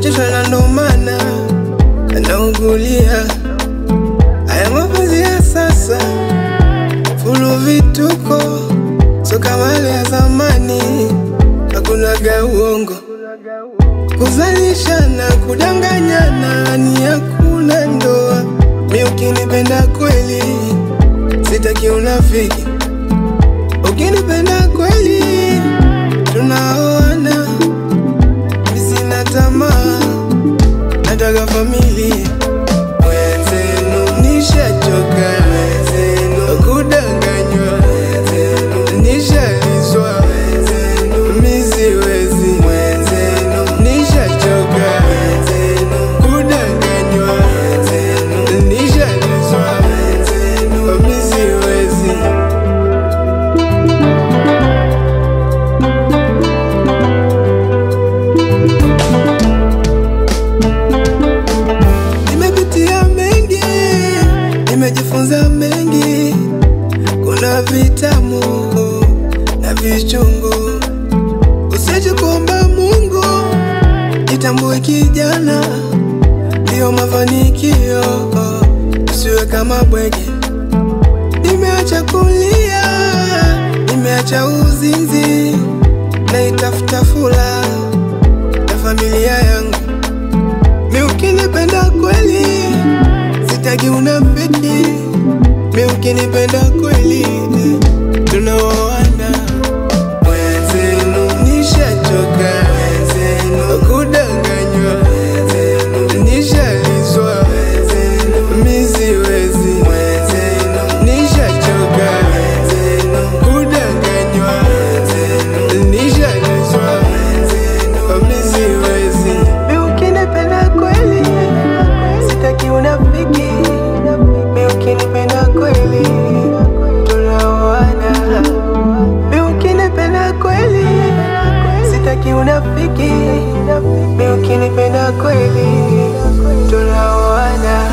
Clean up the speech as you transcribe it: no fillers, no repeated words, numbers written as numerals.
Nimechoshwa na ndo maana naugulia haya mapenzi ya sasa, fulu vituko, so kama yale ya zamani, hakunaga uongo, kuzalishana, kudanganyana, ni hakuna ndoa. Mi ukinipenda kweli, sitaki unafiki. Ukinipenda kweli, tunaoana. Mi sina tamaa, nataka familia. Wenzenu nishachoka, wenzenu kudanganywa, wenzenu nishalizwa, wenzenu mi siwezi, wenzenu nishachoka, wenzenu kudanganywa, wenzenu nishalizwa, wenzenu mi siwezi. Nimepitia mengi, nimejifunza mengi, kuna vitamu na vichungu. Usiache kuomba Mungu, jitambue kijana, ndiyo mafanikio, usiwe kama bwege. Nimeacha kulia, nimeacha uzinzi, naitafuta furaha na familia yangu. Mi ukinipenda kweli, sitaki unafiki. Mi ukinipenda kweli, tunaoana. Wenzenu nishachoka, wenzenu kudanganywa, wenzenu nishalizwa, wenzenu mi siwezi, wenzenu nishachoka, wenzenu kudanganywa, wenzenu nishalizwa, wenzenu mi siwezi. Mi ukinipenda kweli, sitaki unafiki. Mi ukinipenda kweli, tunaoana. Mi ukinipenda kweli, sitaki unafiki. Mi ukinipenda kweli, tunaoana.